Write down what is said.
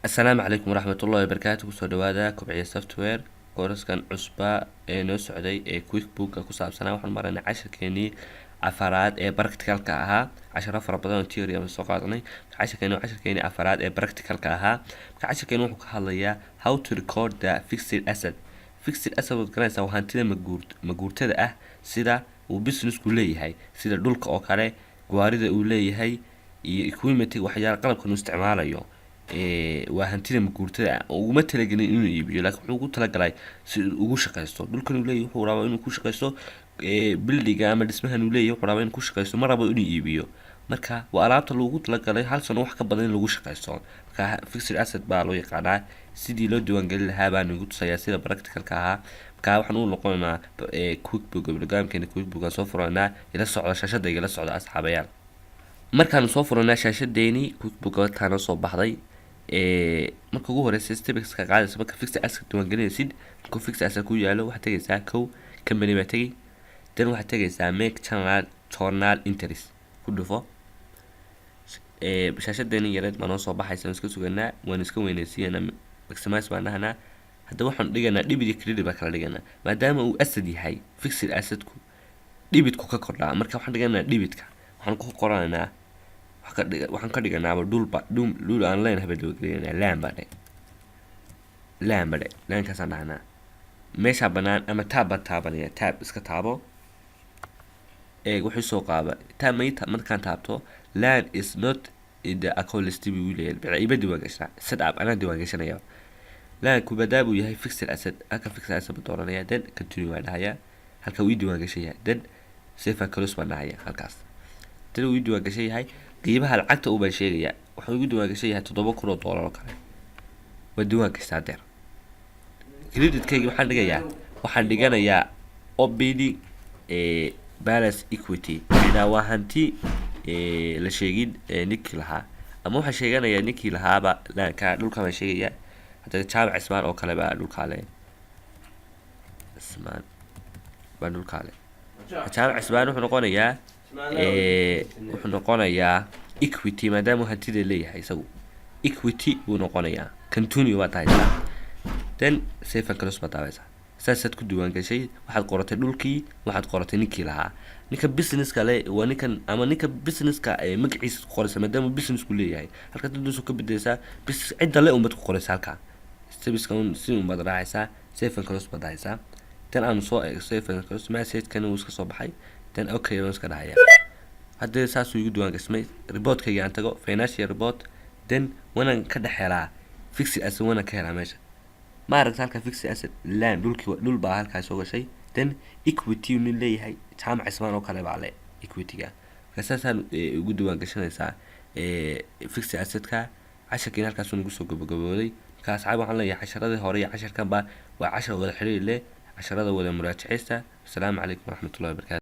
Asalaamu calaykum waraxmatullahi wabarakaatu. Kusoo dhawaada Kobciya Software. Kooraskan cusba ee noo socday ee QuickBooka ku saabsanaa, waxaan maranay cashirkeenii afaraad ee practicalka ahaa. Casharo fara badan oo theory aan soo qaadanay. Cashirkeeni waa cashirkeenii afaraad ee practicalka ahaa. Marka cashirkeeni wuxuu ka hadlayaa how to record the fixed asset. Fixed asset waad garanaysaa, waa hantida maguurtada ah, sida uu businessku leeyahay, sida dhulka oo kale, gawaarida uu leeyahay iyo equipment, waxyaala qalabkan uu isticmaalayo. Waa hantida maguurtada ah oo uguma talagelin inuu iibiyo, laakiin wuxuu ugu talagalay si uu ugu shaqaysto. Dhulkan uu leeyahay wuxuu rabaa inuu ku shaqaysto, buildinga ama dhismahan uu leeyahay wuxuu rabaa inuu ku shaqaysto, ma rabo inuu iibiyo. Marka waa alaabta loogu talagalay hal sano wax ka badan in lagu shaqaysto. Marka fixed asset baa loo yaqaanaa. Sidii loo diiwaangelin lahaa baan igu tusayaa, sida practicalka ahaa. Marka waxaan u noqonaynaa QuickBook, programkeena QuickBook aan soo furanaa. Ila socda shaashada, igala socda, asxaabayaal. Markaanu soo furanaa shaashadeeni QuickBook taana soo baxday. Marka ugu horeysa steps ka qaadaysa marka fixed asset diiwaangelinaysid, markuu fixed asset ku yaalo, waxaad tegaysaa kow company baa tegay, then waxaad tegaysaa make general journal entries, ku dhufo. Shaashadeeni yareed baa noo soo baxaysa. Waan iska suganaa, waan iska weynaysiiyanaa, maximize baan dhahanaa. Hadda waxaan dhiganaa debit iyo credit baa kala dhiganaa. Maadaama uu asset yahay fixed assetku, debitku ka kordhaa. Marka waxaan dhiganaa debitka, waxaan ku qoranaynaa waxaan ka dhiganaaba dhulba, dhul aan leenahay baa diiwaangelinaa. Land baa dhe, land baa dhe, landkaasaan dhahnaa. Meeshaa banaan ama tab baan taabanaya, tab iska taabo. Eeg, wuxuu soo qaaba tab mayta. Markaan taabto, "Land is not in the account list" buu leeyahay. Bicaa iba diiwaan gashanaa, set up anaa diiwaan gashanaya. Landku maadaama uu yahay fixed asset, halka fixed asset baan dooranaya, then continue baan dhahayaa. Halka uu ii diiwaan gashan yahay, then save and close baan dhahaya halkaas. Then uu ii diiwaan gashan yahay, qiimaha lacagta uu baan sheegayaa. Wuxuu igu diiwaan gashan yahay $7,000 oo kale. Waa diiwaan gashtaa deer. Creditkayga waxaan dhigayaa, waxaan dhiganayaa opening balance equity. Macnaa waa hanti la sheegin ninkii lahaa, ama waxaan sheeganayaa ninkii lahaaba landka, dhulka baan sheegayaa. Hadda Jaamac Cismaan oo kale baa dhulkaa le, Cismaan baa dhulkaa le. Jaamac Cismaan wuxuu noqonayaa equity, maadaama uu hantida leeyahay isagu, equity buu noqonayaa. Continue baad tahaysaa, then save and close baad daabaysaa. Saasaad ku diiwaan gashay. Waxaad qoratay dhulkii, waxaad qoratay ninkii lahaa, ninka businesska le waa ninkan, ama ninka businesska magaciisa ku qoraysa, maadaama businessku leeyahay. Halka dadduusu ka bedeleysaa business cidda le unbaad ku qoraysa. Halkaa stepska un si unbaad raacaysaa, save and close baad dhahaysaa. Tan aanu soo eeg save and close message-kana wuu iska soo baxay. Then okay baan iska dhahaya. Haddii saasuu igu diiwaan gasmay, reportkayga aan tago, financial report, then wanaan ka dhex helaa fixed asset, wanaan ka helaa meesha. Ma aragta halka fixed asset land, dhulkii, dhul baa halkaa soo gashay. Then equity nin leeyahay Jaamac Cismaan oo kale baa le equity-ga. Marka saasaan ugu diiwaan gashanaysaa fixed asset-ka. Casharkiina halkaasuu nagu soo gabagabooday. Marka asxaab, waxaan leeyahay casharadii hore iyo casharkanba waa cashar wada xiriir leh. Casharada wada muraajaceysta. Asalaamu calaykum waraxmatullahi wabarakatu.